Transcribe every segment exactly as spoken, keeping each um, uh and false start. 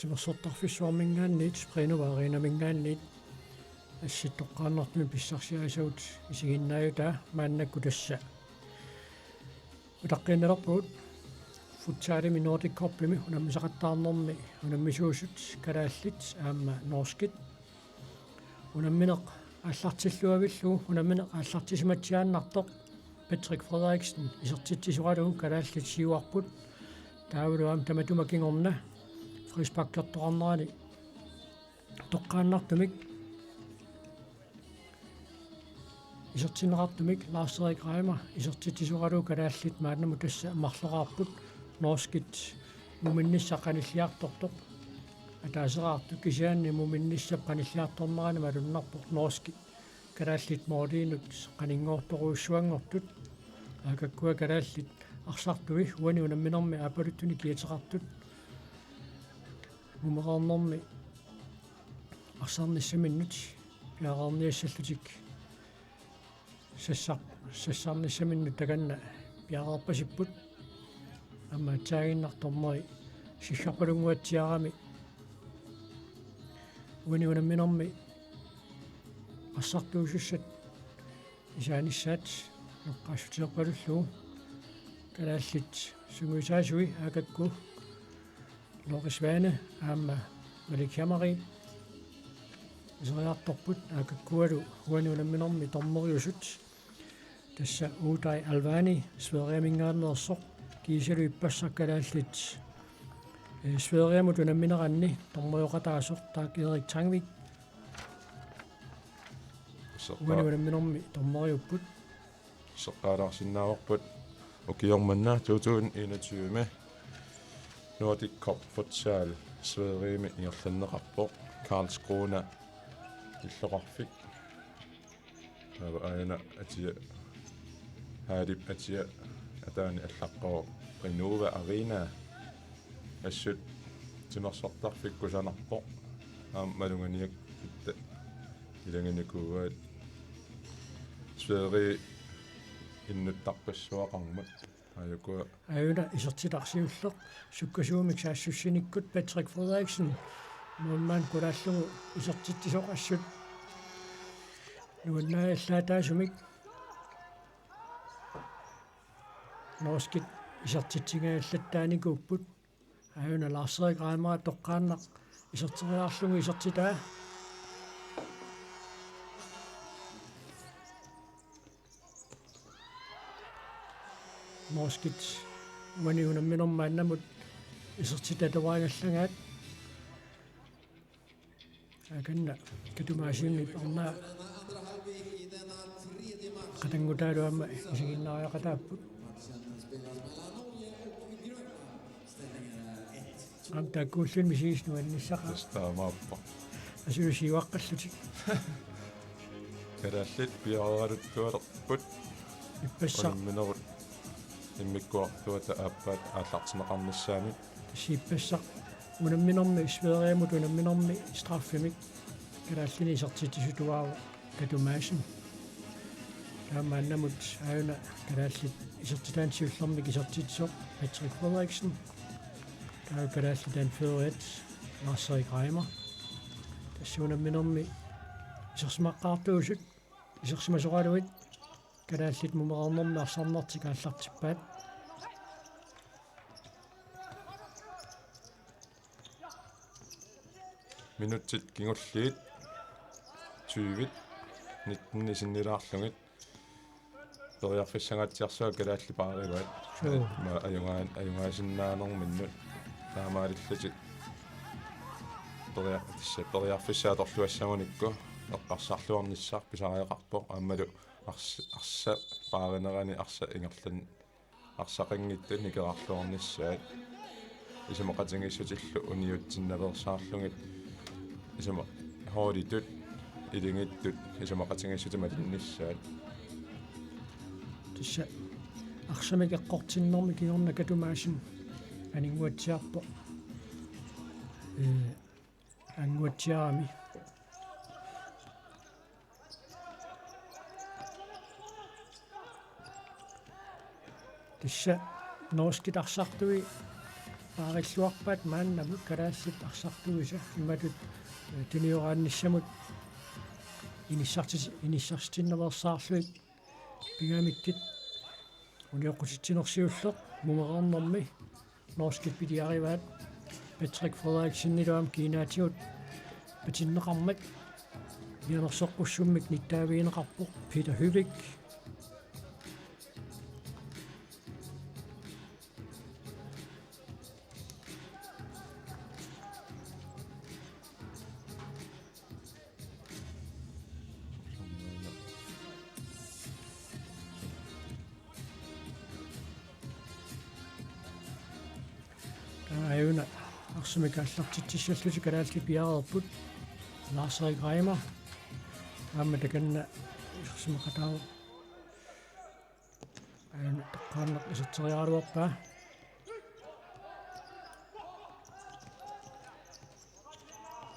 Timersortarfissuarminngaanniit, Sprinova Arenaminngaanniit, assit toqqaannartumik pissarsiarisavut isiginnaajutaa maannakkut tassa utaqqiinnalerpugut. Futsalimi Nordic Cupimi unammisaqattaarnermi unammisuusut kalaallit aamma norskit. Unammineq aallartilluavillugu, unammineq aallartisimatsiaannartoq Patrick Frederiksen isertitsisoralugu kalaallit siuarput. Taavalu aamma tamatuma kingorna frisparkertoqarnerani toqqaannartumik isertinneqartumik Lars-Erik Reimer isertitsisoralugu kalaallit maannamut tassa marloraarput, norskit muminnissaq qanilliartortoq ataaseraartoq, kisianni muminnissap qanilliartornerani malunnarpoq norskit kalaallit måliinut qaninngoortorujussuanngortut. Aakakkua kalaallit arsartui uani unamminermi aappaluttunik kiateqartut mumereernermi arsarnissaminnut piareerniassallutik sassar-, sassarnissaminnut takanna piareerpasipput. Aamma aatsaaginnaq dommeri siggarpalunnguatsiarami uani unamminermi arsartuusussat isaanissaat eqqaassuteerpalullugu. Kalaallit sungiusaasui Aakakku Loris Vane aamma Malik Hamari iseriartorput. Aakakkualu uani unamminermi dommeriusut tassa Uday Alvani Sverigeminngaanneersoq, kiisalu ippassaq kalaallit, eh, Sverigimut unammineranni dommerioqataasoq Dag Erik Tangvik. Uani unamminermi dommeriupput. Seqqaalaarsinnaavarput ukioq manna to tusind enogtyve Nordic Cup Futsal Sverigemi ingerlanneqarpoq, Karlskrona illoqarfik. Taava aajuna atia, haalip atia ataani allaqqavoq Renova Arena. Assut timersortarfik kusanarpoq. Aamma maluganiakkitta ilaginikuuaat Sverige innuttaqqissuaqarmat. Aajukua. Aajuna isertitaq siulleq sukkasuumik saassussinikkut Patrick Frederiksen målmand kulaallugu isertitsisoq assut nuannaajallaataasumik. Norskit isertitsingaajallattaanikuupput. Aajuna Lars-Erik Reimer toqqaannaq iserteriarlugu isertitaa. Norskit uani unamminermi maannamut isertitatuarinnallagaat. Akanna Katumaasimi arnaa qatanngutaalu aamma isiginnaariaqataapput. Aamma taakkuulluni misigis nuannissaqaaq. Tassa taamaappoq. Asulu siuaqqallutik. Kalaallit piareeraluttualerput. Ippassaq. Unamminerut immikkuartuata aappaat aallartinneqarnissaanut. Tassa ippassaq unamminermi, Sverigemut unamminermi straffimik kalaallinik isertitsisutuaavoq Katu Madsen. Taava maannamut aajuna kalaallit isertitaannik siullermik isertitsisoq Patrick Frederiksen. Taava kalaallit anførerit Lars-Erik Reimer. Tassa unamminermi isersimaqqaartuusut isersimasoraluit kalaallit mumereernermi arsarnertik aallartippaat. Minutsit kingulliit tyve nitten sinnilaarlugit. Periarfissangaatsiarsuaq kalaallit paarivaat. Suu. Ma ajugaa-, ajugaasinnaanerminnut taamaalillutik. Periar-, tassa periarfissaq atorluassagunikku eqqarsarluarnissaq pisariaqarpoq aammalu ars-, arsaq paarinerani arsaq ingerlan-, arsaqanngitsut nikerarluarnissaat. Isumaqatigiissutillu uniutsinnaveersaarlugit isuma-, holditut, iligittut isumaqatigiissutit malinnissaat. Tassa arsamik eqqortinnermi kingorna Katu Madsen aninguatsiarpoq. Ee, anguatsiarami. Tassa norskit arsartui Paarilluarpaat maannamut kalaallit arsartuisa imatut, eh, tunioraannissamut inissartis-, inissarsitinnaveersaarlugit pigamikkit. Unioqqutitsineq siulleq mumereernermi norskit piliarivaat Patrick Frederiksen iluam kiinaatigut patinneqarmat. Mianersoqqussummik nittaavigineqarpoq Peter Høvik. Aajuna arsamik aallartitsissallutik kalaallit piareerput. Lars Erik Reimer aamma takanna isersimaqataavoq. Aajuna toqqaannaq iserteriaraluarpaa.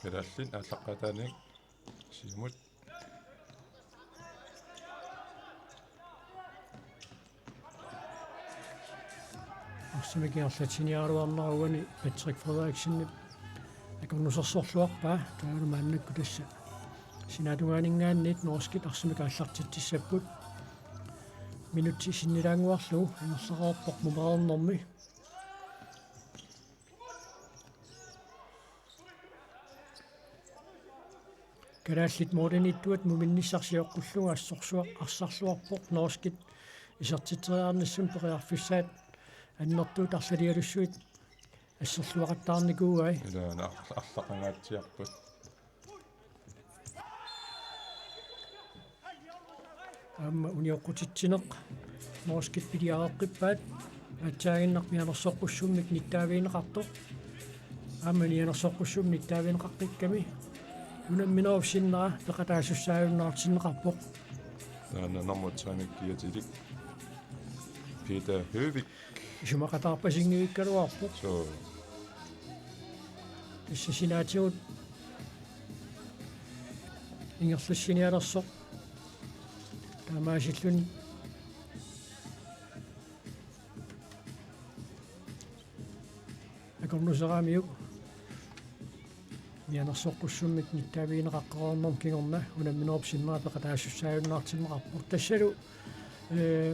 Kalaallit aallaqqaataaniit siumut. Arsamik ingerlatsiniaraluarnera uani Patrick Frederiksenip akornusersorluarpaa, taavalu maannakkut tassa sinaatungaaninngaanniit norskit arsamik aallartitsissapput. Minutsi sinnilaannguarlugu ingerlareerpoq mumereernermi. Kalaallit målimiittuat muminnissaq sioqqullugu assorsuaq arsarluarpoq, norskit isertitseriarnissamut periarfissaat annertuut arlalialussuit asserluaqattaarnikuuai. Ilaana arla-, arlaqangaatsiarput. Aamma unioqqutitsineq norskit piliareqqippaat. Aatsaaginnaq mianersoqqussummik nittaavigineqartoq. Aamma mianersoqqussummik nittaavigineqaqqikkami unamminerup sinnera peqataasussaajunnaartinneqarpoq. Taanna nummer tre-mik kiatilik Peter Høvik. Isumaqataarpasinngikkaluarpoq. Suu. Tassa sinaatigut ingerlassinialersoq. Taamaasilluni akornuseramiuk mianersoqqussummik nittaavigineqaqqereernerma kingorna unamminerup sinnera peqataasussaajunnaartinneqarpoq. Tassalu, eh,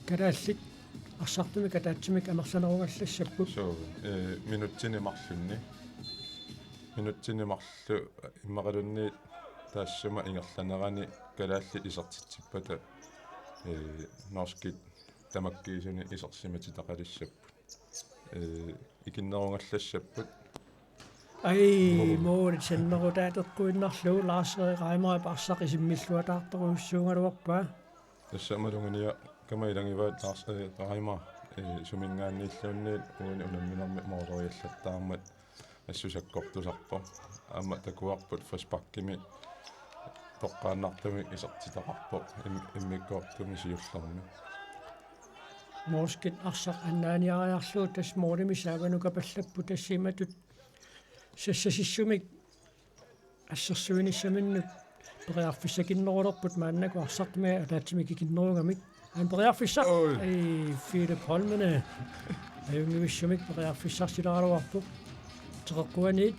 kalaallit arsartumik ataatsimik amerlanerugallassapput. Suu, eh, minutsini marlunni. Minutsini marlunni immaqaluunniit taassuma ingerlanerani kalaallit isertitsippata, eh, norskit tamakkiisumik isersimatitaqalissapput. Eh, ikinnerugallassapput. Ai, mål. Mål sannerutaateqquinnarlugu Lars Erik Reimerip arsaq isimmilluataartorujussuugaluarpaa. Tassa maluginiagaq kama ilagivaat Lars Erik Reimer, eh, suminngaanniilluunniit uani unamminermi måleriallattaarmat assuusakkortusarpoq. Aamma takuarput frisparkimi toqqaannartumik isertitaqarpoq im-, immikkoortumi siullermi. Norskit arsaq annaaniariarlugu tassa målimi saavanukapallappoq, tassa imatut sassasissumik assersuinissaminnut periarfissakinnerulerput maannakkut arsartumik ataatsimik ikinnerugamik. Aana periarfissaq. Oi. Ei, Philip Holmene. Ajunngivissumik periarfissarsilaaraluarpoq. Teqeqquaniit.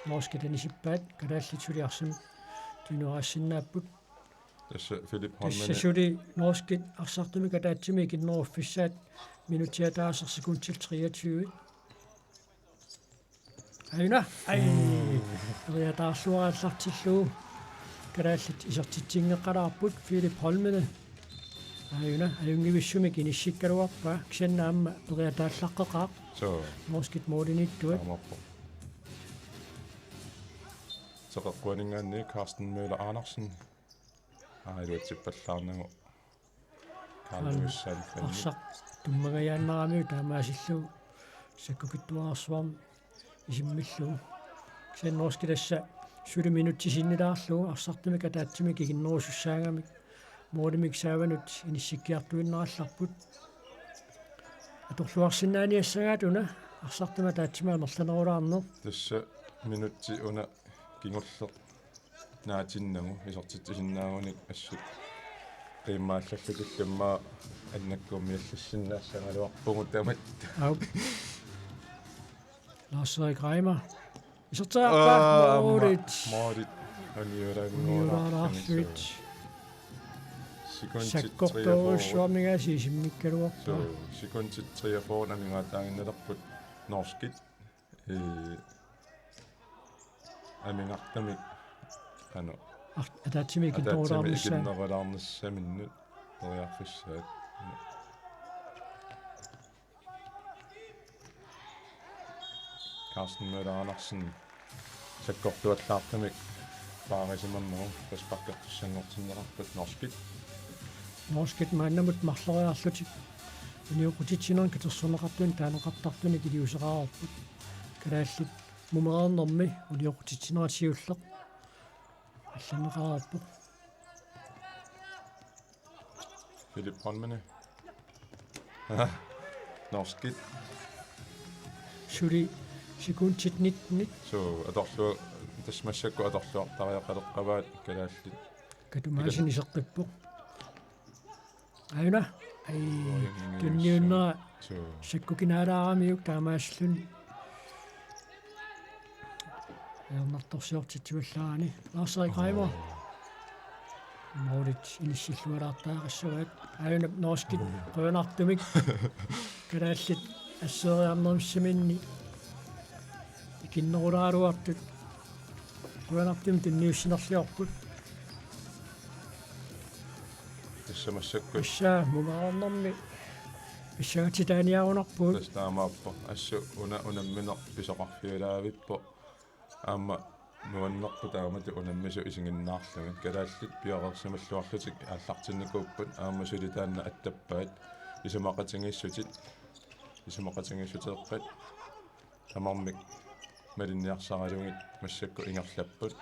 Norskit anisippaat, kalaallit suli arsamik tunioraasinnaapput. Tassa Philip Holmene. Tassa suli norskit arsartumik ataatsimik ikinneruffissaat, minutsi ataaseq sekundit treogtyve. Aajuna, ai, periataarluarallartillugu kalaallit isertitsinngeqqalaarput, Philip Holmene. Aajuna, ajunngivissumik inissikkaluarpaa, kisianni aamma periataallaqqeqaaq. Suu. Norskit målimiittuat. Taamaappoq. Teqeqquaninngaanniit Carsten Møller Andersen. Aa, iluatsippallaarnagu. Carl Aana Lewis Sandfeldimik. Arsaq tummangajaannaramiuk taamaasillugu sakkukitsuararsuarmik isimmillugu. Kisianni norskit tassa suli minutsi sinnilaarlugu arsartumik ataatsimik ikinnerusussaagamik målimik saavanut inissikkiartuinnarallarput. Atorluarsinnaaniassagaat una arsartumik ataatsimik amerlanerulaarneq. Tassa minutsi una kingulleq naatinnagu isertitsisinnaagunik assut Qiimmaallallutillu immaqa annakkummiallissinnaassagaluarpugut tamatta. Au. Lars-Erik Reimer. Isertariaqarpoq. Aa, målit. Målit. Uniorarluit. Uniorarluit. Sekundit treogfyrre. Sakkortoorujussuarmigaasiit isimmikkaluarpaa. Sekundit treogfyrre amigaataaginnalerput norskit. Ee, amigartamik qanoq. Ataatsimik ikinnerulaarnissaa. Ataatsimik ikinnerulaarnissaminnut periarfissaat. Carsten Møller Andersen sakkortuallaartumik paarisimammagu frisparkertussanngortinneqarput norskit. Norskit maannamut marloriarlutik unioqqutitsinermi katersorneqartunik taaneqartartunik iliuuseqareerput. Kalaallit mumereernermi unioqqutitsinerat siulleq allanneqareerpoq. Philip Holmene. Norskit. Suli sekundit nittenit. Suu, atorlua-, tassa massakkut atorluartariaqaleqqavaat kalaallit. Katumaasini seqqippoq. Aajuna. Ai, tunniunnera. Suu. Sakkukinaalaaramiuk taamaasilluni. Ajornartorsiortitsivallaarani. Lars-Erik Reimer. Målit inissillualaartariaqassavaat. Aajuna norskit qujanartumik. Kalaallit asseeriarnermissaminni ikinnerulaaraluartut. Qujanartumik tunniussinerliorput. Tassa massakkut. Tassa mumereernermi pissagatitaaniarunarput. Tassa taamaappoq. Assut una-, unammineq pisoqarfiulaavippoq. Aamma nuannerpoq taamatut unammisut isiginnaarlugit. Kalaallit pioreersimalluarlutik aallartinnikuupput. Aamma suli taanna attappaat. Isumaqatigiissutit. Isumaqatigiissuteeqqat. Tamarmik malinniarsaralugit massakkut ingerlapput.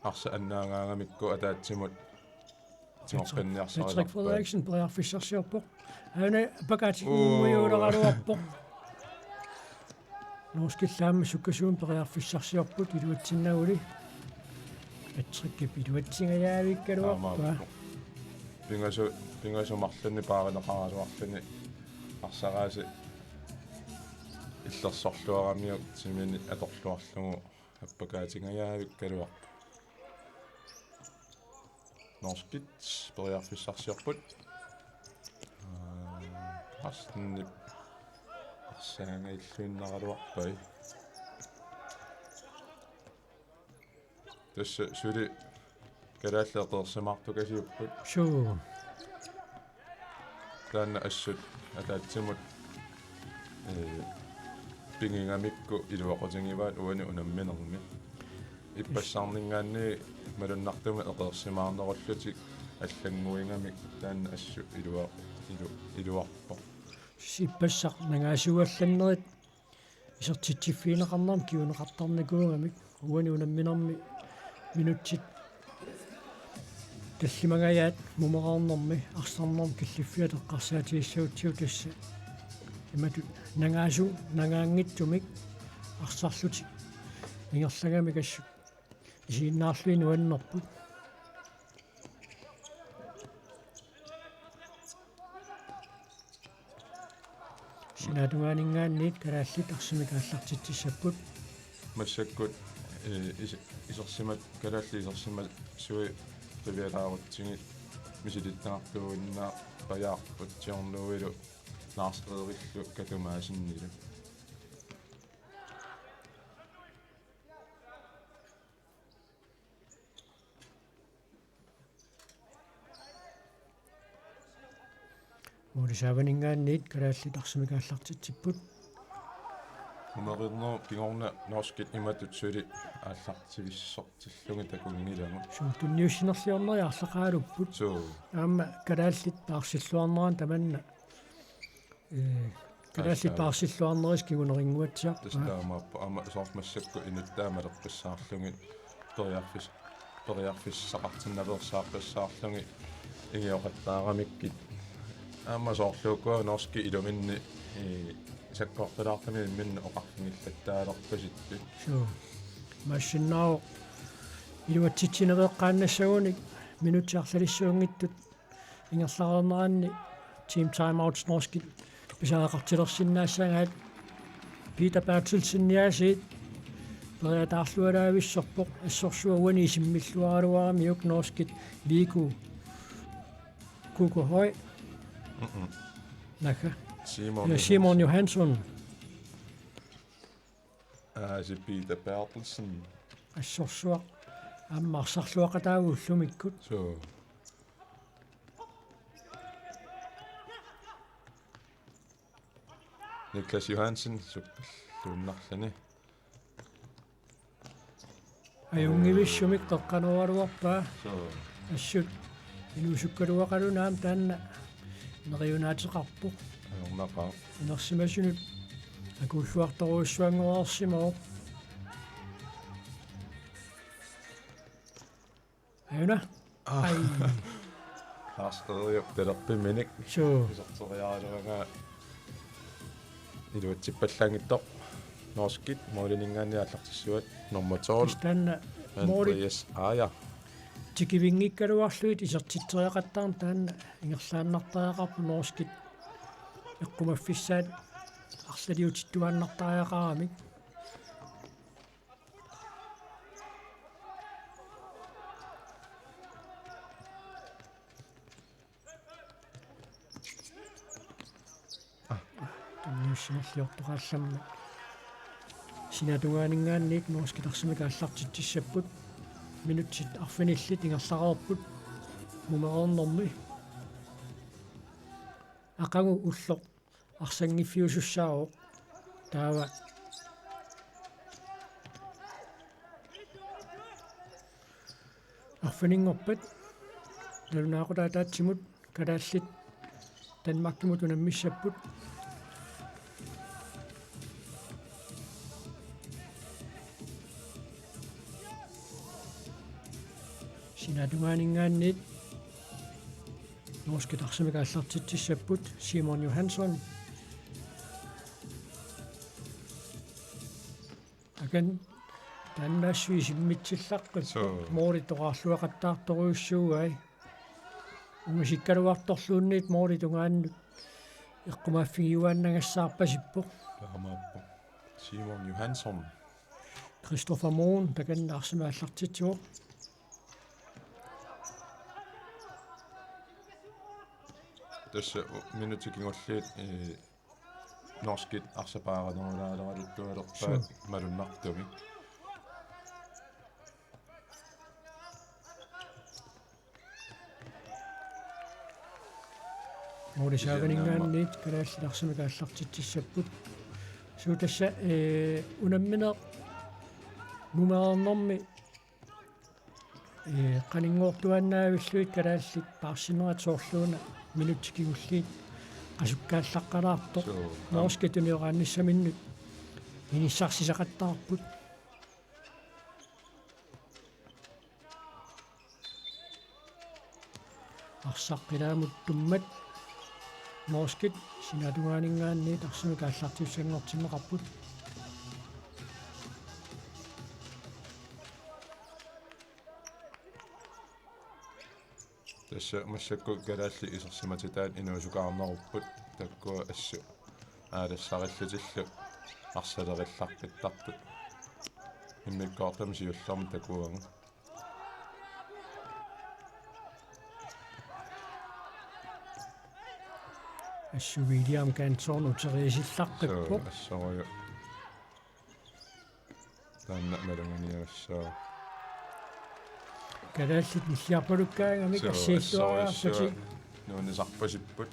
Arsaq annaagaangamikku ataatsimut tigoqqinniarsarilerpaat. Patrick Frederiksen periarfissarsiorpoq. Aajuna pakaatinngujuleraluarpoq. Norskillu aamma sukkasuumik periarfissarsiorput iluatsinnaguli. Patrickip iluatsingajaavikkaluarpaa. Taamaappoq. Pingasu-, pingasut marlunnik paarineqaraluarluni arsaq aasiit illersorluaramiuk timini atorluarlugu appakaatingajaavikkaluarpoq. Norskit periarfissarsiorput. Aa, Carstenip arsaangailluinnaraluarpai. Tassa suli kalaallit eqeersimaartukasiupput. Suu. Taanna assut ataatsimut, ee, pigigamikku iluaqutigivaat uani unamminermi. Ippassarninngaanniit malunnartumik eqeersimaarnerullutik allannguigamik taanna assut ilua-, ilu-, iluarpoq. Ippassaq nangaasuallannerit isertitsiffigineqarnermik kinguneqartarnikuugamik uani unamminermi minutsit tallimangajaat mumereernermi arsarnermi killiffiata eqqarsaatigissagutsigu tassa imatut nangaasu-, nangaanngitsumik arsarlutik ingerlagamik assut isiginnaarlugit nuannerput. Sinaatungaaninngaanniit kalaallit arsamik aallartitsissapput. Massakkut, ee, is-, isersimat, kalaallit isersimasui qivialaarutsigit misilittagartuuinnaapajaarput Tiornuilu Lars Frederiklu Katumaasinilu. Målip saavaninngaanniit kalaallit arsamik aallartitsipput. Mumereernerup kingorna norskit imatut suli aallartivissortillugit takunngilagut. Suu, tunniussinerliornerit arlaqaalupput. Suu. Aamma kalaallit paarsilluarnerat tamanna. Ee, kalaallit paarsilluarnerisa kingunerinnguatsiarpaa. Tassa taamaappoq. Aamma soorlu massakkut inuttaa maleqqissaarlugit periarfis-, periarfissaqartinnaveersaaqqissaarlugit igioqattaaramikkit. Aamma soorlu ukua norskit iluminni, ee, sakkortulaartumik imminnut oqarfigillattaalerpasittut. Suu. Imaassinnaavoq iluatsitsineqaqqaannassagunik minutsit arlalissuunngitsut ingerlareerneranni team timeout norskit pisariaqartilersinnaassagaat. Peter Berthelsen aasiit periataarlualaavissorpoq, assorsuaq uani isimmilluaraluaramiuk norskit Viggo Kukuhøj. Mm-mm. Naha. Simon Ja, Simon Johansson. Johansson. Aasiit Peter Berthelsen. Assorsuaq aamma arsarluaqataavugut ullumikkut. Suu. Niklas Johansen, sukkuluunnarluni. Ajunngivissumik qeqqanooraluarpaa. Suu. Assut inuusukkaluaqalunga aamma taanna neriunaateqarpoq. Ajornaqaaq. Inersimasunut akuulluartorujussuanngoreersimavoq. Ajuna. Ah. Ai. Lars Erik talerpimminik. Suu. Iserteriaraluaraa iluatsippallaanngitsoq. Norskit måliminngaanniit aallartissavat nummer tolv. Taanna måli Andreas Aja. Tikivinngikkaluarlugit isertitseriaqattaarneq taanna ingerlaannartariaqarpoq norskit eqqumaffissaat arlaliutittuaannartariaqaramik. Tunniussimalliortoqallammat. Sinaatungaaninngaanniit norskit arsamik aallartitsissapput. Minutsit arfinillit ingerlareerput. Mumereernermi. Aqagu ulloq arsanngiffiusussaavoq. Taava arfininngorpat nalunaaqutaq ataatsimut kalaallit Danmarkimut unammissapput. Sinaatungaaninngaanniit norskit arsamik aallartitsissapput Simon Johansson. Akan taanna assut isimmitsillaqqippoq. Suu. Måli toqqarluaqattaartorujussuugai. Ungasikkaluartorluunniit måli tungaannut eqqumaaffigiuaannagassaarpasippoq. Taamaappoq. Simon Johansson. Christopher Moon takanna arsamik aallartitsivoq. Tassa u-, minutsit kingulliit, eh, norskit arsaq paarinerulaaleraluttualerpaat. Suu. Malunnartumik. Måli saavaninngaanniit kalaallit arsamik aallartitsissapput. Suu tassa, eh, unammineq mumereernermi, eh, qaninngortuaannaavillugit kalaallit paarsinerat soorluuna minutsit kingulliit qasukkaallaqqalaartoq. Suu, am- norskit tunioraannissaminnut inissarsisaqattaarput. Arsaq ilaamut tummat norskit sinaatungaaninngaanniit arsamik aallartiussanngortinneqarput. Tassa massakkut kalaallit isersimatitaat inuusukaarnerupput, takkua assut aalassarillutillu arsalerillaqqittartut. Immikkoortumi siullermi takuagut. Assut William Kantorn uteriisillaqqippoq. Suu, assorujuk. Taanna maluganiagassaaq. Kalaallit nilliarpalukkaangamik. Suu, assiilluariarpatik. Assorujuk. Nuunnisarpasipput.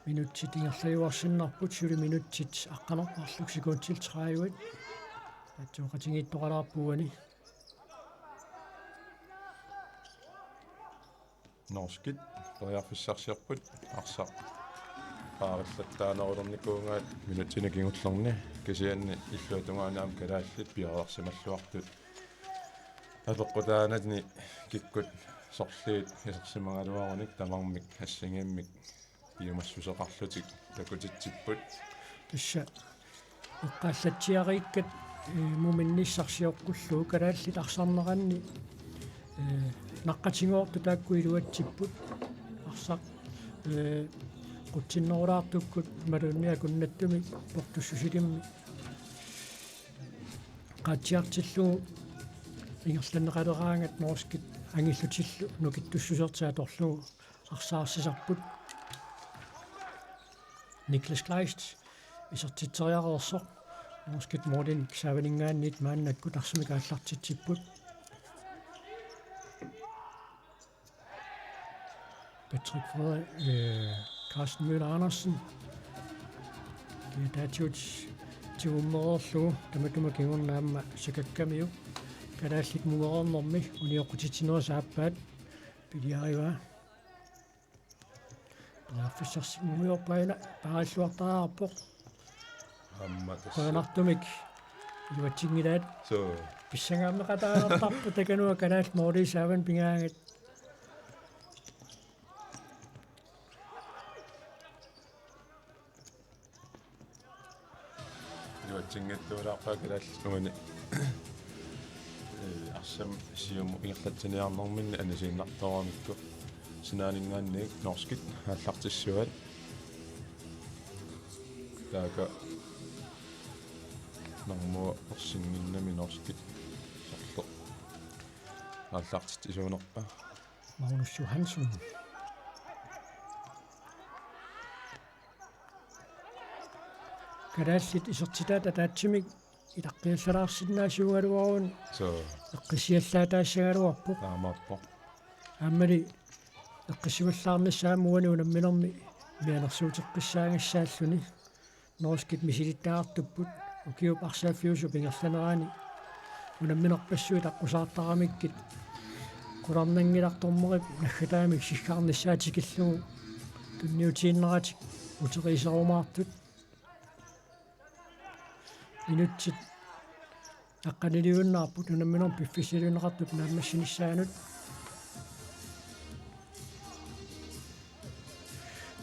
Minutsit ingerlajuarsinnarput, suli minutsit aqqaneq-marluk, sekundit tredive. Paatsuuqatigiittoqalaarpoq uani. Norskit periarfissarsiorput arsaq paarillattaarnerulernikuugaat minutsini kingullerni, kisianni illuatungaani aamma kalaallit piareersimalluartut. Apeqqutaanani kikkut sorliit isersimagaluarunik tamarmik assigiimmik siumassuseqarlutik takutitsipput. Tassa eqqaallatsiariikkat, eh, muminnissarsioqqullugu kalaallit arsarneranni, eh, naqqatigoortut taakku iluatsipput. Arsaq, eh, qutsinnerulaartukkut imaluunniit akunnattumik portussusilimmi qaatsiartillugu ingerlanneqaleraangat norskit angillutillu nukittussusertik atorlugu arsaarsisarput. Niklas Kleist isertitseriareersoq norskit målinik saavaninngaanniit maannakkut arsamik aallartitsipput. Patrick Frederik, eh, Carsten Møller Andersen. Kiataatigut tigummereerlugu tamatuma kingorna aamma sakakkamiuk. Kalaallit mumereernermi unioqqutitsinerisa aappaat piliarivaa. Periarfissarsiorpaa, ila paarilluartariaqarpoq. Aamma tassa. Qujanartumik iluatsinngilaat. Suu. Pissangaarneqataalertarpoq takanua kalaallit målii saavanni pigaangat. Iluatsinngitsuulaarpaa kalaallit uani. Eh, arsaq siumut ingerlatsiniarnerminni anisiinnartoramikku. Sinaaninngaanniit norskit aallartissuat. Taakku normu orsinnginnami norskit sorlu aallartitsisuunerpa. Magnus Johansson. Kalaallit isertitaat ataatsimik ilaqqiallalaarsinnaasuugaluaruni. Suu. Eqqissiallaataassagaluarpoq. Taamaappoq. Aammali eqqissivallaarnissaa aamma uani unamminermi mianersuuteqqissaagassalluni. Norskit misilittagartupput ukiup arsaaffiusup ingerlanerani unamminerpassuit aqqusaartaramikkit qularnanngilartormeri naggataamik siggaarnissaa tikillugu tunniutiinnaratik uteriiserumaartut. Minutsit aqqaniliunnaarput unamminermi piffissaliunneqartup naammassinissaanut.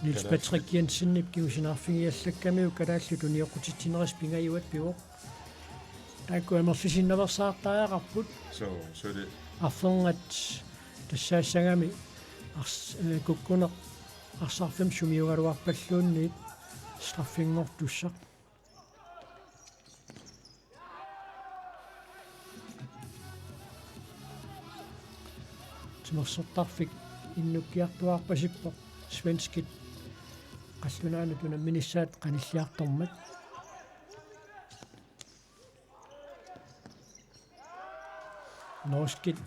Niels Patrick Jensenip kingusinnerulerfigiallakkamiuk kalaallit unioqqutitsinerisa pingajuat pivoq. Taakku amerlisinnaveersaartariaqarput. Suu, suli. Arfernat tassaassagami ars-, eh, kukkuneq arsarfimmi sumiugaluarpalluunniit straffinngortussaq. Timersortarfik innukkiartuaarpasippoq svenskit qallunaanut unamminissaat qanilliartormat. Norskit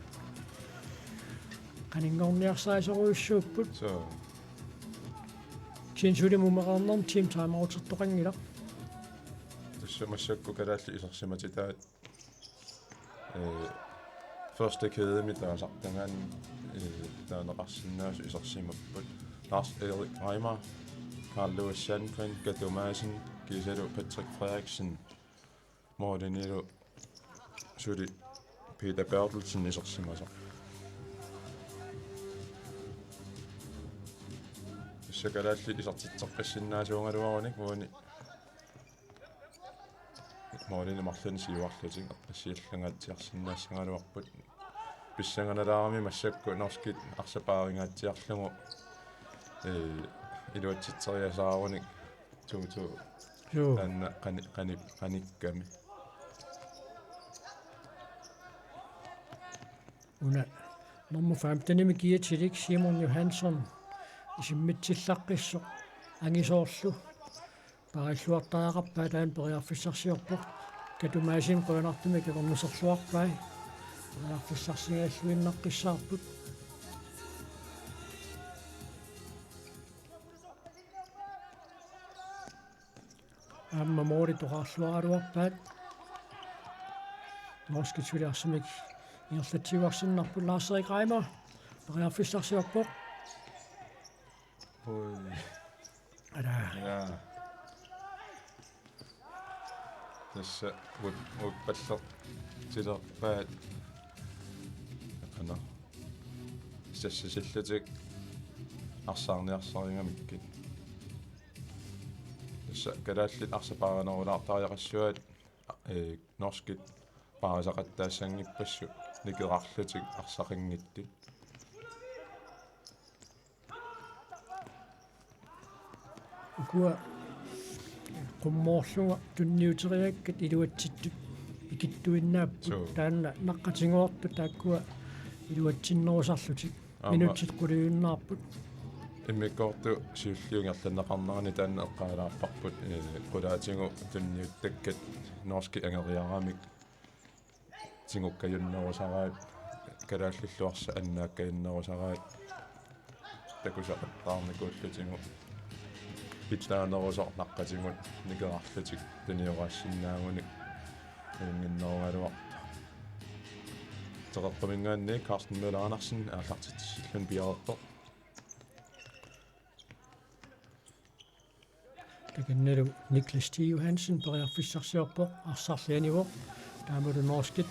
qaninngorniarsarisorujussuupput. Suu. Kisianni suli mumereernermi team timeoutertoqanngilaq. Tassa massakkut kalaallit isersimatitaat. Eh, første kædemi taasartagaanni, eh, taaneqarsinnaasut isersimapput. Lars Erik Reimer, Carl Louis Sandgreen, Katu Madsen, kiisalu Patrick Frederiksen, målimilu suli Peter Berthelsen isersimasoq. Tassa kalaallit isertitseqqissinnaasuugaluarunik uani målinik marlunnik siuarlutik eqqissiallangaatsiarsinnaassagaluarput. Pissanganalaarami massakkut norskit arsaq paaringaatsiarlugu, eh, iluatsitseriasaarunik to to. Suu. Taanna qani-, qani-, qanikkami. Una nummer femtenimi kiatilik Simon Johansson isimmitsillaqqissoq angisoorlu paarilluartariaqarpaa, taanna periarfissarsiorpoq. Katu Madsen qujanartumik akornuserluarpai. Periarfissarsigalluinnaqqissaarput. Aamma måli toqqarluaraluarpaat. Norskit suli arsamik ingerlatsiuarsinnarput. Lars Erik Reimer periarfissarsiorpoq. Ui. Ala. Ja. Tassa ut-, utpallertilerpaat. Qanoq. Sassasillutik arsaarniarsarigamikkit. Sa-, kalaallit arsaq paarinerulaartariaqassuaat, ee, norskit paarisaqattaassanngippassu nikerarlutik arsaqanngitsut. Ukua qummoorlunga tunniuteriakkat iluatsittut ikittuinnaapput. Suu. Taanna naqqatigoortut taakkua iluatsinnerusarlutik. Aamma minutsit quliinnaapput. Immikkoortut siulliit ingerlanneqarneranni taanna eqqaalaarparput, ee, qulaatigut tunniuttakkat norskit angeriaramik tigukkajunnerusaraat, kalaallillu arsaq annaakkajunnerusaraat takusaqattaarnikuullutigu pitsaanerusoq naqqatigut nikerarlutik tunioraassinnaagunik ilunnginnerugaluartoq. Teqeqquminngaanniit Carsten Møller Andersen aallartitsilluni piareerpoq. Takannalu Niklas T. Johansen periarfissarsiorpoq, arsarli anivoq, taamalu norskit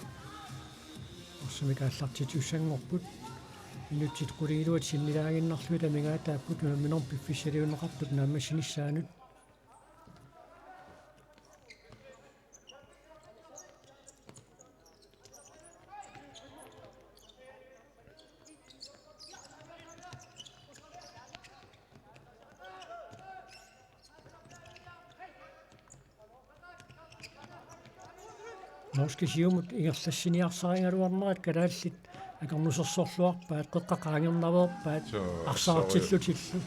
arsamik aallartitsissanngorput. Minutsit quliiluat sinnilaaginnarlugit amigaataapput unamminermi piffissaliunneqartut naammassinissaanut. Norskit siumut ingerlassiniarsarigaluarnerat kalaallit akornusersorluarpaat, qeqqat qaangernaveerpaat. Suu, arsartillutillu.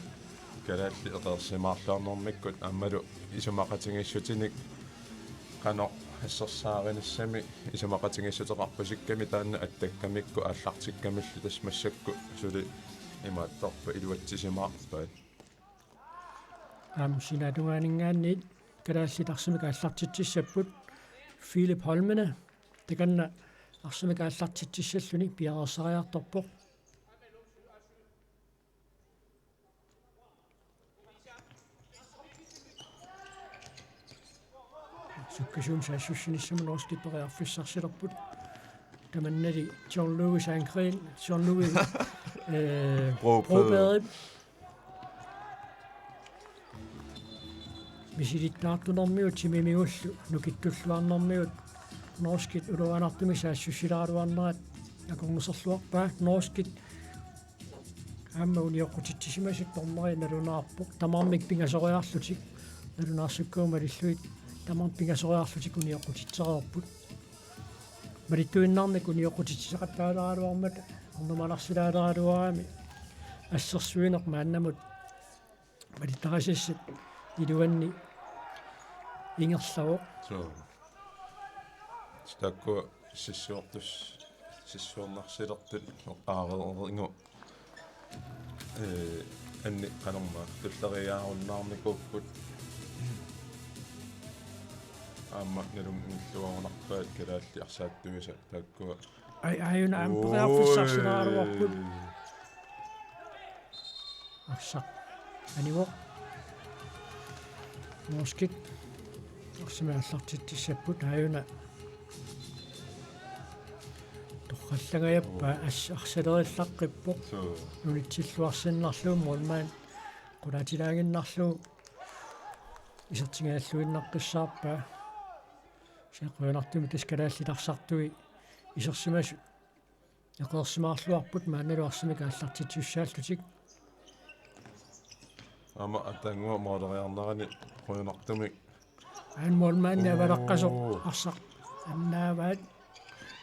Kalaallit eqeersimaarluarnermikkut aammalu isumaqatigiissutinik qanoq assersaarinissamik isumaqatigiissuteqarpusikkami taanna attakkamikku aallartikkamillu tassa massakkut suli imaattorpaat iluatsisimaarpaat. Aamma sinaatungaaninngaanniit kalaallit arsamik aallartitsissapput. Philip Holmene takanna arsamik aallartitsissalluni piareersariartorpoq. Sukkasuumik saassussinissamut norskit periarfissarsilerput. Tamannali John Lewis Angren, John Lewis, eh, Broberg. Broberg. Misilittaartunermigut timimigullu nukittulluarnermigut norskit ulorianartumik saassussileraluarnerat akornuserluarpaa. Norskit aamma unioqqutitsisimasut dommerit nalunaarpoq, tamarmik pingasoriarlutik, nalunaarsukkagut malillugit tamarmik pingasoriarlutik unioqqutitsereerput. Malittuinnarnik unioqqutitsisaqattaaleraluarmat ernumanarsilaaleraluarami assersuineq maannamut malittarisassat iluanni ingerlavoq. Suu. Taakkua sissuortus-, sissuornarsilertut eqqaareerigu, ee, anni qanormaa tulleriiaarunnaarnikuupput. Aamma nalunngilluarunarpaat kalaallit arsaattuisa taakkua. Ai, aajuna aamma periarfissarsileraaruarput. Oi. Arsaq anivoq. Norskit arsamik aallartitsissapput, aajuna torrallangajappaa. Oo. As-, arsalerillaqqippoq. Suu. Nunitsilluarsinnarlugu målmand qulaatilaaginnarlugu isertigalluinnaqqissaarpaa. Kisianni qujanartumik tassa kalaallit arsartui isersimasut eqeersimaarluarput maannalu arsamik aallartitsissaallutik. Aamma ataannguaq måleriarnerani qujanartumik. Aajuna målmandi Oo. avalaqqasoq arsaq annaavaat,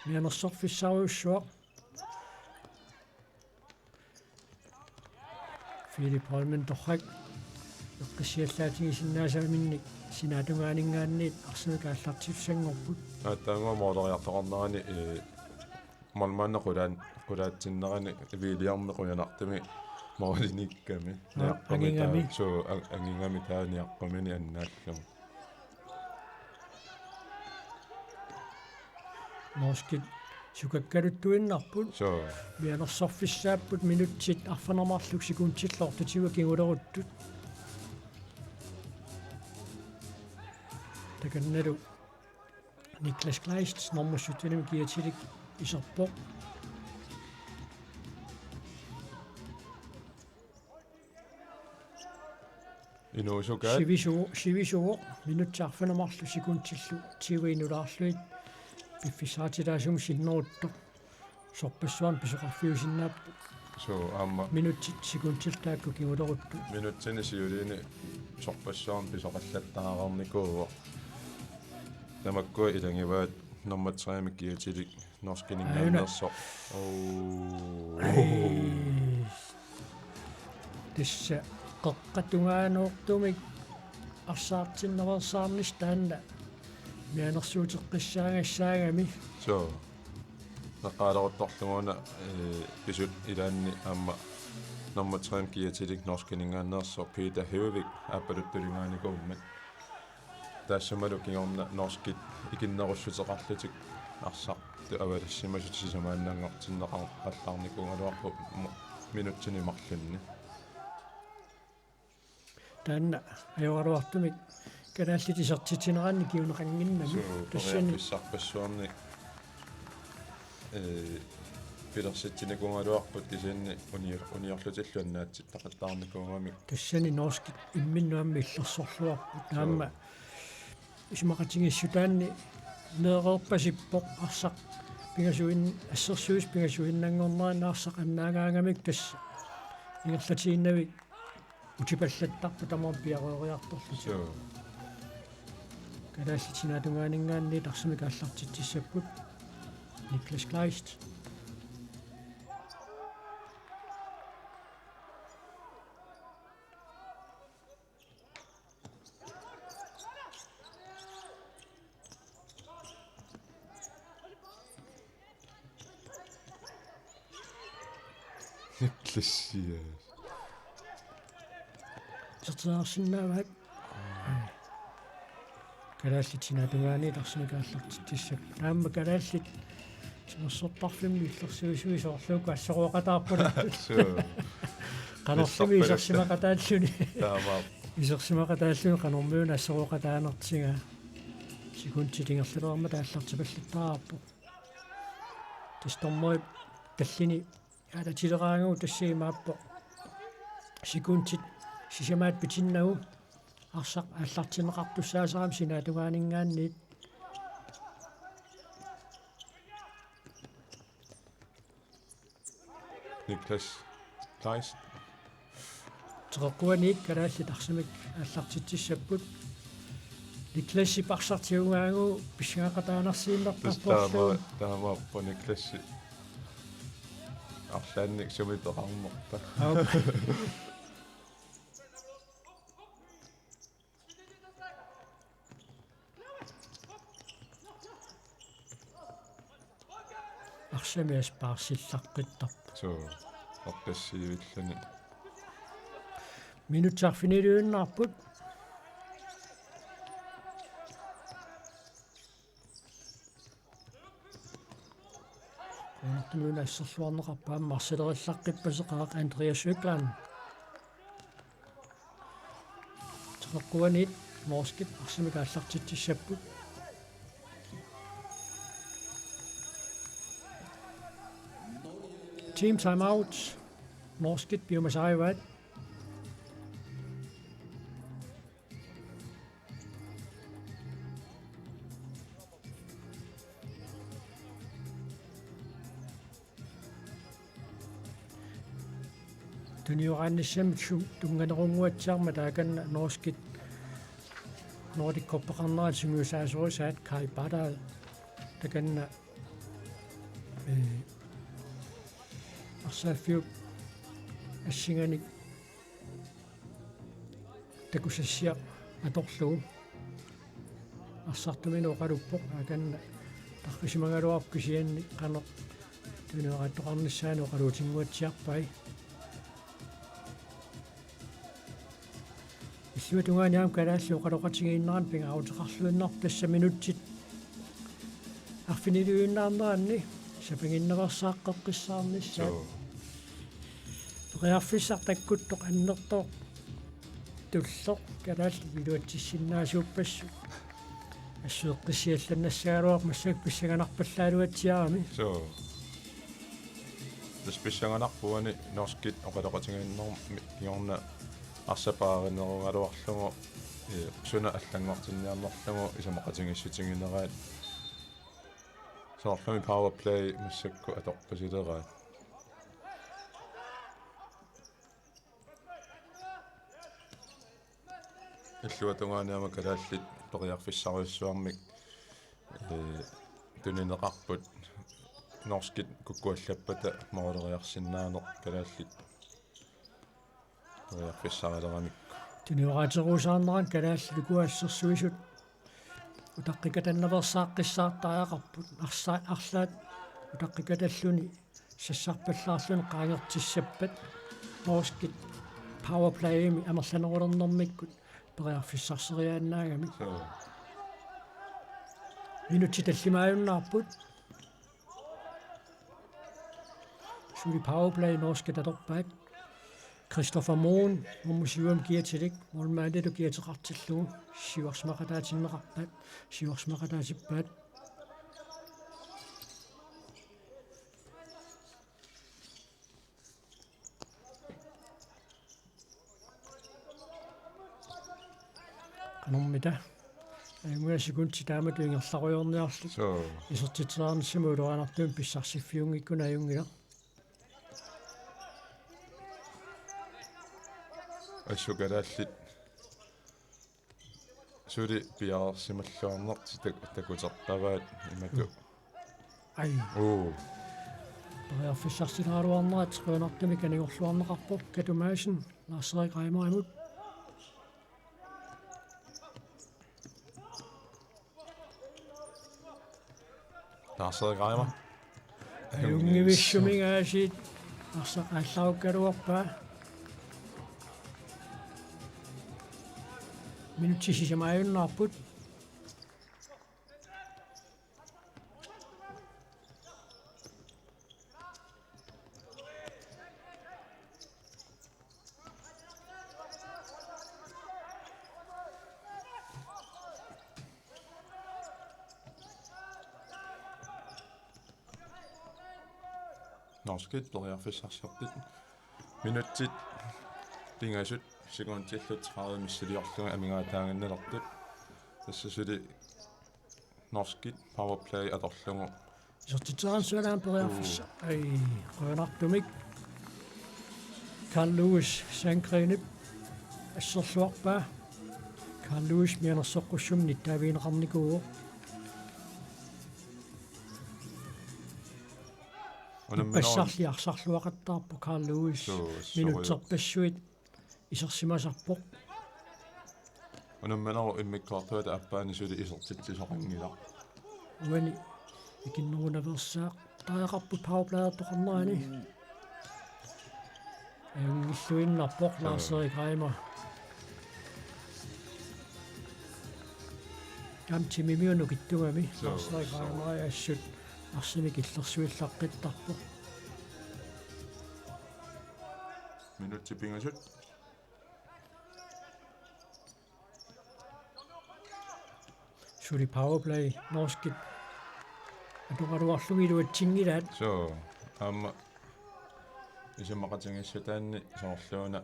mianersorfissarujussuaq. Philip Holmen torrak eqqissiallaatigisinnaasaminnik sinaatungaaninngaanniit arsamik aallartitsissanngorput. Ataannguaq måleriartoqarnerani, ee, målmandi qulaan-, qulaatsinnerani Williammi qujanartumik målinikkami. Aa, niaqqumi angigami. Taava, suu, ang-, angigami taava niaqqumini annaallugu. Norskit sukakkaluttuinnarput. Suu. Mianersorfissaapput minutsit arfineq-marluk sekundillu otteogtyve kinguleruttut. Takannalu Niklas Kleist nummer syttenimik kiatilik iserpoq. Inuusukaat. Sivisuo-, sivisuoq minutsit arfineq-marluk sekundillu tyve inulaarlugit piffissaatilaassumik sinneruttoq. Sorpassuarnik pisoqarfiusinnaapput. Suu, aamma. Minutsit sekundillu taakku kinguleruttut. Minutsini siuliini sorpassuarnik pisoqallattaareernikuuvoq. Tamakkua ilagivaat nummer tre-mik kiatilik norskininngaanneersoq. Aajuna. Oo. Ai. Tassa qeqqatungaanoortumik arsaartinnaveersaarnissaq taanna mianersuuteqqissaagassaagamik. Suu. Eqqaaleruttorlugu una, eh, pisut ilaanni aamma nummer tre-mik kiatilik norskininngaanneersoq Peter Høvik aappaluttuligaanikuummat. Taassumalu kingorna norskit ikinnerussuteqarlutik arsartut avalassimasut sisamaannanngortinneqar-, qallarnikuugaluarput mu-, minutsini marlunni. Taanna ajoraluartumik kalaallit isertitsineranni kinguneqannginnami. Suu, tassani. Periarfissarpassuarni, eh, pilersitsinikuugaluarput kisianni uni-, uniorlutillu annaatsittaqattaarnikuugamik. Tassani norskit imminnut aamma illersorluarput. Suu. Aamma isumaqatigiissutaanni meereerpasippoq arsaq pingasuin-, assersuisut pingasuinnanngorneranni arsaq annaagaangamik tassa ingerlatiinnavik utipallattarput tamaat piareeriartorlutik. Suu. Kalaallit sinaatungaaninngaanniit arsamik aallartitsissapput. Niklas Kleist. Niklas, ja. Isertitseriarsinnaavaat. Kalaallit sinaatungaaniit arsamik aallartitsissapput. Aamma kalaallit timersortarfimmi illersuisui soorlu uku assorooqataarput. Suu. Qanorlumi isersimaqataalluni. Taamaap. Isersimaqataalluni qanormiuna assorooqataanertigaa. Sekundit ingerlalermata aallartipallattaarpoq. Tassa dommerip tallini aalatileraangagu tassa imaappoq. Sekundit sisamaat pitinnagu arsaq aallartinneqartussaasarami sinaatungaaninngaanniit. Niklas Kleist. Teqeqquaniit kalaallit arsamik aallartitsissapput. Niklasip arsaq tigugaagu pissangaqataanersiinnartarporlu. Tassa taama-, taamaappoq Niklasip arlaannik sumi peqarnerpa. Aap. Arsamik paarsillaqqittarpoq. Suu, ortassiivilluni. Minutsit arfiniliuinnarput. Qujanartumik una asserluarneqarpoq aamma arsalerillaqqippaseqaaq Andreas Økland. Teqeqquaniit norskit arsamik aallartitsissapput. Team timeout. Norskit piumasarivaat. Tunioraannissamik su-, tunnganerunnguatsiarmat taakani norskit Nordic Cuppeqarnerat sungiusaasorisaat Kai Bardahl takanna, eh, arsaaffiup assinganik takusassiaq atorlugu. Arsartuminut oqaluppoq, taakani tarrisimagaluarpoq kisianni qanoq tunioraattoqarnissaanut oqaluutinnguatsiarpai. Illuatungaani aamma kalaallit oqaloqatigiinneranni pingaaruteqarluinnarpoq tassa minutsit arfiniliuinnarneranni sapinnginnaveersaaqqeqqissaarnissaat. Suu. Periarfissaq takkuttoq annertooq tulleq kalaallit iluatsissinnaasuuppassuk. Assueqqissiallannassagaluarpoq massakkut pissanganarpallaaluatsiarami. Suu. Tassa pissanganarpoq uani norskit oqaloqatigiinnermi kingorna Arsaq paarinerugaluarlugu, ee, suna allanngortinniarnerlugu isumaqatigiissutiginerat. Soorlumi power play massakkut atorpasileraat. Illuatungaani aamma kalaallit periarfissarujussuarmik, ee, tunineqarput norskit kukkuallappata mooleriarsinnaaneq kalaallit periarfissarileramikku. Tunioraateruusaarnerani kalaallit ukua assersuisut utaqqikatannaveersaaqqissaartariaqarput. Arsa-, arlaat utaqqikatalluni sassarpallaarluni qaangertissappat norskit powerplayimi amerlanerulernermikkut periarfissarseriaannaagami. Suu. Minutsit tallimaajunnaarput. Suli powerplay norskit atorpaat. Christoffer Moen, nummer syv kiatilik, målmandilu kiateqartillugu, siuarsimaqataatinneqarpat, siuarsimaqataatippaat. Qanormita. Ajunngilaq sekundit taamatut ingerlarujoorniarlutik. Suu. Isertitseriarnissamut ulorianartumik pissarsiffiunngikkunik ajunngilaq. Assut kalaallit suli piareersimalluarnertik tak-, takuteqarpaat imatut. Ai. Uu. Periarfissarsileraluarnerat qujanartumik anigorluarneqarpoq Katu Madsen, Lars-Erik Reimerimut. Lars-Erik Reimer. Ajunngivissumik aasiit arsaq aallarukkaluarpaa. Minutsit sisamaajunnaarput. Norskit periarfissarsiortut. Minutsit pingasut sekundillu tredive missiliorlugit amigaataaginnalertut. Tassa suli norskit powerplay atorlugu. Isertitseriarnissamut periarfissaq. Ai, qujanartumik. Carl Lewis Sandgrenip asserluarpaa. Carl Lewis mianersoqqussummik nittaavigineqarnikuuvoq. Unamminerup ippassarli arsarluaqattaarpoq Carl Lewis. Suu, suu. Minutserpassuit isersimasarpoq. Unamminerup immikkoortuata aappaani suli isertitsisoqanngilaq. Uani ikinnerunaveersaartariaqarput powerplayertoqarnerani. Ajunngilluinnarpoq. Suu. Lars-Erik Reimer. Aamma timimiunut kittugami. Suu, Lars-Erik suu. Reimer assut arsamik illersuillaqqittarpoq. Minutsit pingasut. Suli powerplay norskit atoraluarlugit iluatsinngilaat. Suu, aamma isumaqatigiissutaanni soorluuna,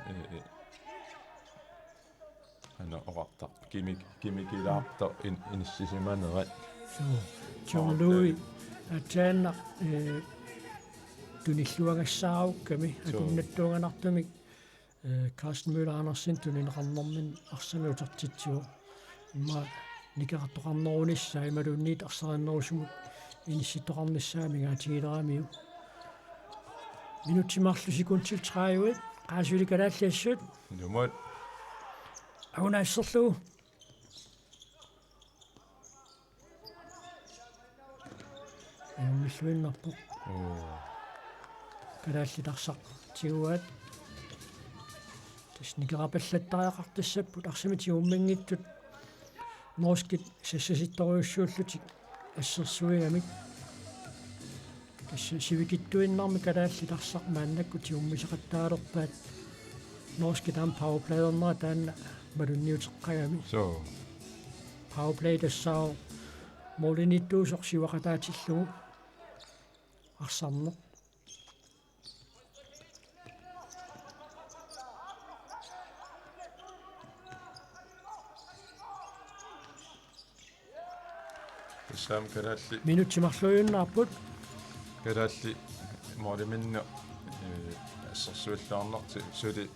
ee, ee, aana oqartarpoq. Kimi-, kimikilaartoq in-, inissisimanerat. Suu, John Louis, ataannaq, ee, tunilluagassaarukkami, suu, akunnattuunganartumik. Ee, Carsten Møller Andersen tunineqarnermini arsamik utertitsivoq. Immaqa nikerartoqarnerunissaa imaluunniit arsarinerusumut inissittoqarnissaa amigaatigileraamiuk. Minutsit marluk sekundit tredive. Qaasuli kalaallit assut. Ilumoorpoq. Aguna asserlugu. Ajunngilluinnarpoq. Oo. Kalaallit arsaq tiguaat. Tassa nikerapallattariaqartassapput arsamik tigumminngitsut norskit sassasittorujussuullutik assersuigamik. Tassa sivikitsuinnarmik kalaallit arsaq maannakkut tigummisaqattaalerpaat. Norskit aamma powerplayernerat taanna malunniuteqqagami. Suu. Powerplay tassaavoq målimiittuusoq siuaqataatillugu arsarneq. Tassami kalaallit Minutsit marluujunnaarput. Kalaallit mooriminnut, eh, assersuilluarnertik suli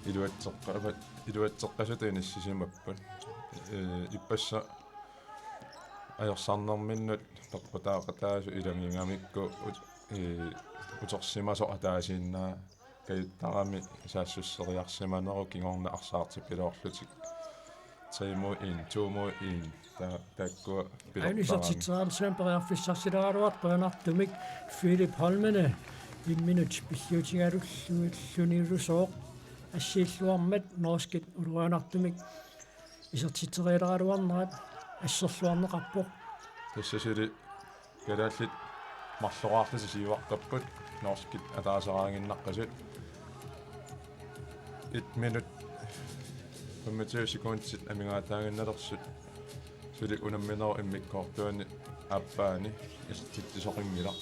iluatseqqavat, iluatseqqasutut inissisimapput. Eh, ippassaq ajorsarnerminnut peqqutaaqataasut ilagigamikku ut-, eh, utersimasoq ataasiinnaq kajuttarami saassusseriarsimanerup kingorna arsaartipiloorlutik. Tre mod en, to mod en. Ta-, taakkua pilertarami. Anisartitseraansian periarfissarsileraluartoq qujanartumik Philip Holmene imminut pilliutigalullunilusooq assiilluarmat norskit ulorianartumik isertitserialeraluarnerat asserluarneqarpoq. Tassa suli kalaallit marloraarlutik siuartarput norskit ataaseraaginnarpasut. Et minut femogtyve sekundit amigaataaginnalersut suli unamminerup immikkoortuani aappaani isertitsisoqanngilaq.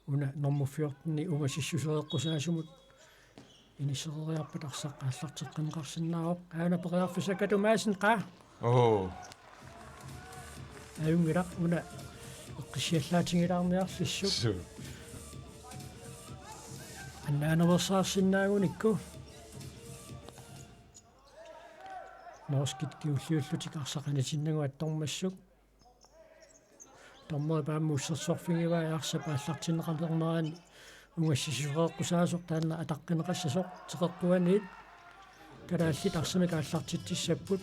Una nummer fjorten-i ungasissusereqqusaasumut inissereeriarpat arsaq aallarteqqinneqarsinnaavoq. Aana periarfissaq Katu Madsen qaa. Oo. Ajunngilaq una eqqissiallaatigilaarniarlissuk. Su. Annaanersaarsinnaagunikku. Norskit kingulliullutik arsaq anitinnagu attormassuk. Dommeri aamma ussersorfigivai arsap aallartinneqalernerani ungasissusereqqusaasoq taanna ataqqineqassasoq teqeqquaniit. Kalaallit arsamik aallartitsissapput.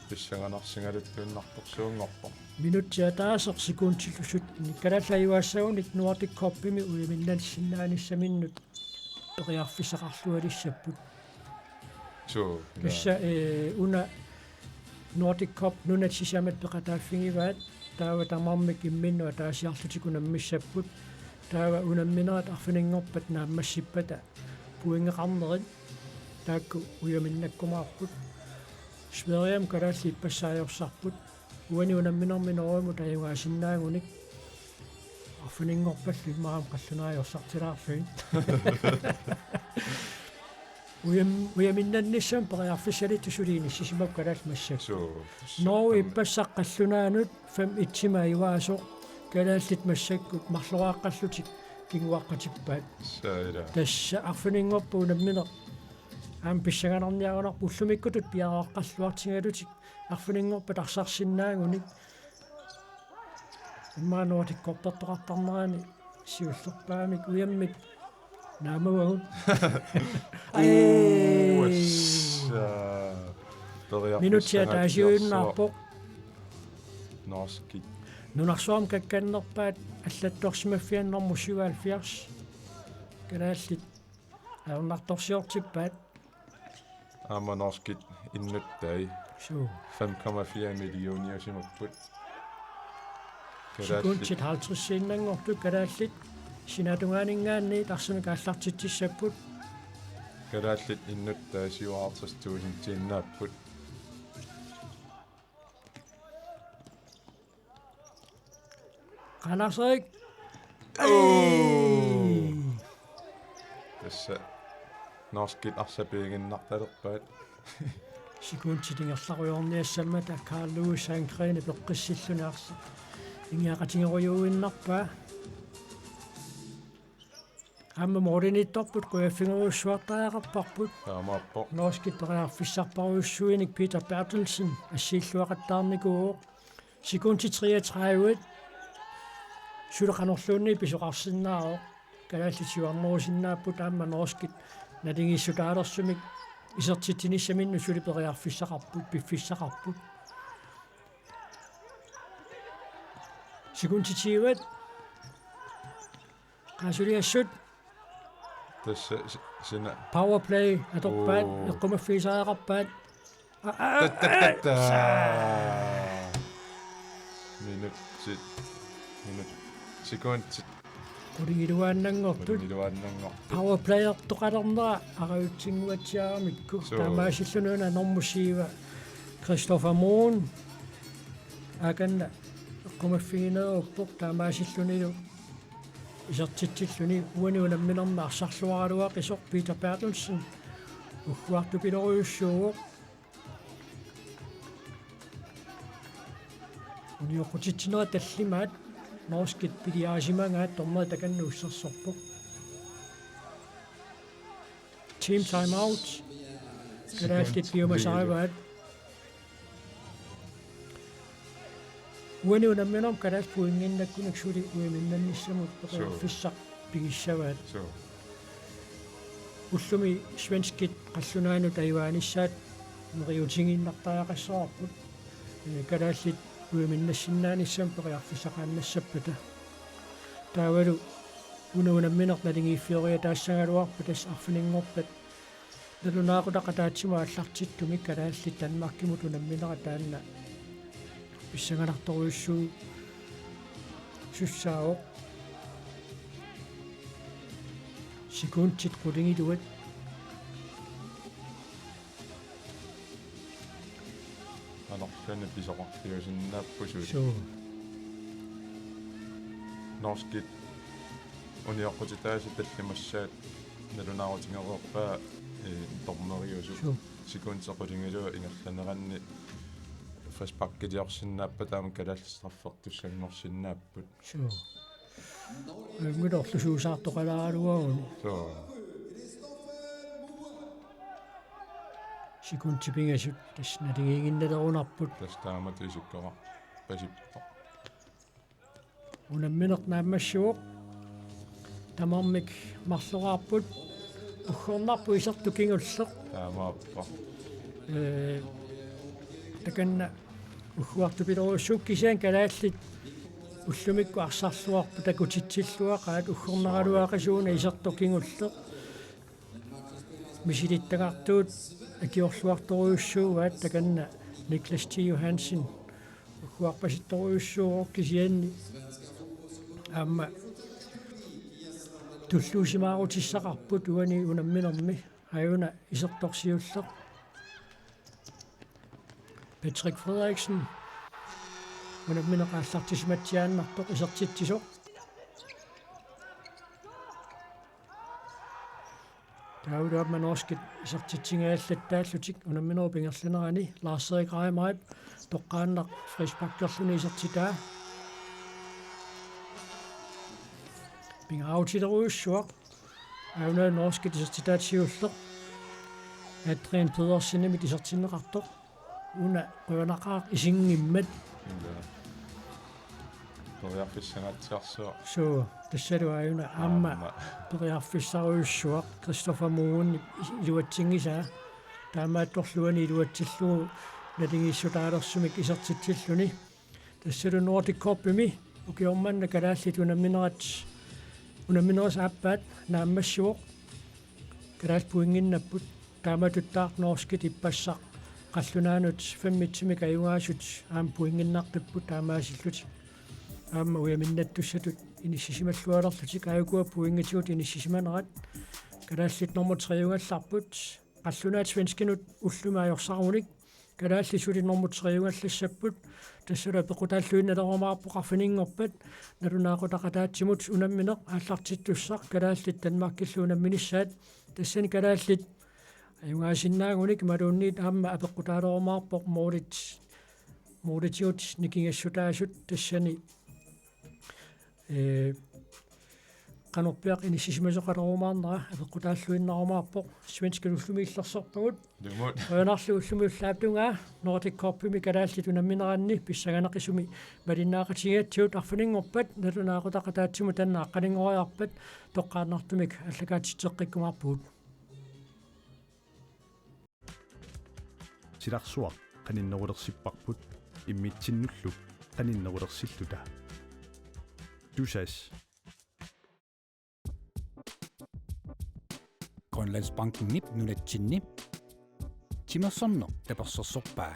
Pissanganarsigaluttuinnartorsuunngorpoq. Minutsit ataaseq sekundillu sytten. Kalaallit ajugaassagunik Nordic Cupimi ujaminnannissinnaanissaminut periarfissaqarlualissapput. Su. Tassa, eh, una Nordic Cup nunat sisamat peqataaffigivaat, taava tamarmik imminnut ataasiarlutik unammissapput, taava unamminerat arfininngorpat naammassippata pointeqarnerit taakku ujaminnakkumaarput. Sverigemut kalaallit ippassaq ajorsarput. Uani unamminermi Norgemut ajugaasinnaagunik. Arfininngorpallu immaqa qallunaat ajorsartilaarlugit. Ujam-, ujaminnannissamut periarfissalittut suli inissisimapput kalaallit massakkut. Su. Norge ippassaq qallunaanut fem et-imik ajugaasoq, kalaallit massakkut marloraaqqallutik kinguaqqatippaat. Saila. Tassa arfininngorpat unammineq aamma pissanganarniarunarpoq, ullumikkutut piareeqqalluartigalutik arfininngorpat arsarsinnaagunik. Immaqa Nordic Cupertoqartarnerani siullerpaamik ujammik naamavagut. Ai. Uassa. Periarfissaqartiarsuaq. Minutsit ataasiuinnarpoq. Norskit. Nunarsuarmi kakkannerpaat allattorsimaffiani nummer syvoghalvfjerds. Kalaallit ajornartorsiortippaat. Aamma norskit innuttai. Su. Fem komma fire millioniusimapput. Kalaallit. Sekundit halvtreds-iinnanngortut kalaallit sinaatungaaninngaanniit arsamik aallartitsissapput. Kalaallit innuttai syvoghalvtreds tusindiinnaapput. Qanarserik. Oo. Tassa norskit arsaq piiginnartalerpaat. Sekundit ingerlarujoorniassammata Carl Louis Sandgreni peqqissilluni arsaq ingiaqatigerujuinnarpaa. Aamma mooriniittorput qujaffigerujussuartariaqarparput. Taamaappoq. Norskit periarfissarparujussuinik Peter Bertelsen assiilluaqattaarnikuuvoq. Sekundit treogtredive. Suli qanorluunniit pisoqarsinnaavoq. Kalaallit siuarnerusinnaapput aamma norskit naligiissutaalersumik isertitsinissaminnut suli periarfissaqarput, piffissaqarput. Sekundit tyve. Qaasuliassut. Tassa si-, sina. Powerplay atorpaat, oo, eqqumaffigisariaqarpaat. Aa, aa, Tattattatta. Saa. Minutsit. Minut. Sekundit. Qulingiluaannanngortut. Qulingiluaannanngortut. Powerplayertoqalernera arajutsinnguatsiaramikku. Suu. Taamaasilluni una normu syv Christoffer Moen. Akanna eqqumaffigineeruppoq taamaasillunilu isertitsilluni uani unamminermi arsarluaraluaqisoq Peter Bertelsen. Ugguartupilorujussuuvoq. Unioqqutitsinerat tallimaat norskit piliarisimagaat, dommeri takanna ussersorpoq. Team timeout. Kalaallit piumasarivaat. Uani unamminermi kalaallit pointinnakkunik suli uiminnannissamut periarfissaq pigissavaat. Suu. Ullumi svenskit qallunaanut ajugaanissat neriuutigiinnartariaqassavarput. Ee, kalaallit uiminnassinnaanissannut periarfissaqaannassappata. Taavalu una unammineq naligiiffioriataassagaluarpat tassa arfininngorpat nalunaaqutaq ataatsimut aallartittumik kalaallit Danmarkimut unamminerat taanna pissanganartorujussuusussaavoq. Sekundit qulingiluat. Anorluni pisoqarfiusinnaapput suli. Suu. Norskit unioqqutitaasa tallimassaat nalunaarutigereerpaa, ee, dommeriusut. Suu. Sekundit qulingiluat ingerlaneranni frisparkiliorsinnaappata aamma kalaallit straffertussanngorsinnaapput. Suu. Ajunngilaq, orlusuusaartoqalaaraluaruni. Suu. Sekundit pingasut tassa naligiiginnalerunarput. Tassa taamatut isikkoqarpasippoq. Unammineq naammassivoq. Tamarmik marloraarput. Uggornarpoq isertut kingulleq. Taamaappoq. Ee, takanna ugguartupilorujussuuvoq, kisianni kalaallit ullumikkut arsarluarput takutitsilluaqaat, uggornaraluaqisuuna isertut kingulleq. Misilittagartuut akiorluartorujussuuaat, takanna Niklas T. Johansen ugguarpasittorujussuuvoq, kisianni aamma tulluusimaarutissaqarput uani unamminermi. Aajuna isertoq siulleq. Patrick Frederiksen. Unammineq aallartisimatsiaannartoq isertitsisoq. Taavalu aamma norskit isertitsingaallattaallutik unamminerup ingerlanerani Lars-Erik Reimerip toqqaannaq frisparkerluni isertitaa. Pingaarutilerujussuaq. Aajuna norskit isertitaat siulleq. Adrian Pedersenimit isertinneqartoq. Una qujanaqaaq isinngimmat. Ila. Periarfissangaatsiarsuaq. Suu, tassalu aajuna aamma. Aamma. Periarfissarujussuaq Christoffer Mogenip is-, iluatsinngisaa. Taamaattorli uani iluatsillugu naligiissutaalersumik isertitsilluni. Tassalu Nordic Cupimi ukioq manna kalaallit unamminerat, unamminerisa aappaat naammassivoq. Kalaallit pointinnapput. Taamatuttaaq norskit ippassaq qallunaanut fem-itsimik ajugaasut aamma pointinnaqqipput taamaasillutik. Aamma ujaminnattussatut inissisimallualerlutik, aajukua pointitigut inissisimanerat. Kalaallit nummer tre-ugallarput. Qallunaat svenskinut ullumi ajorsarunik. Kalaallit suli nummer tre-ugallassapput. Tassalu apeqqutaalluinnalerumaarpoq arfininngorpat nalunaaqutaq ataatsimut unammineq aallartittussaq, kalaallit Danmarkillu unamminissaat. Tassani kalaallit ajugaasinnaagunik imaluunniit aamma apeqqutaalerumaarpoq moolit, moolitigut nikingassutaasut, tassani, ee, qanorpiaq inissisimasoqalerumaarnera apeqqutaalluinnarumaarpoq. Svenskit ullumi illersorpagut. Ilumut. Qujanarlu ullumi ullaap tungaa Nordic Cupimi kalaallit unammineranni pissanganaqisumik malinnaaqatigigatsigut, arfininngorpat nalunaaqutaq ataatsimut taanna aqqaninngoriarpat toqqaannartumik aallakaatitseqqikkumaarpugut. Silarsuaq qaninnerulersipparput immitsinnullu qaninnerulersilluta. Tusass. Grønlandsbankenip nunatsinni timersorneq tapersersorpaa.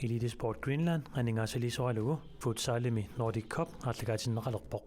Elite Sport Greenland aningaasaliisoralugu futsalimi Nordic Cup aallakaatinneqalerpoq.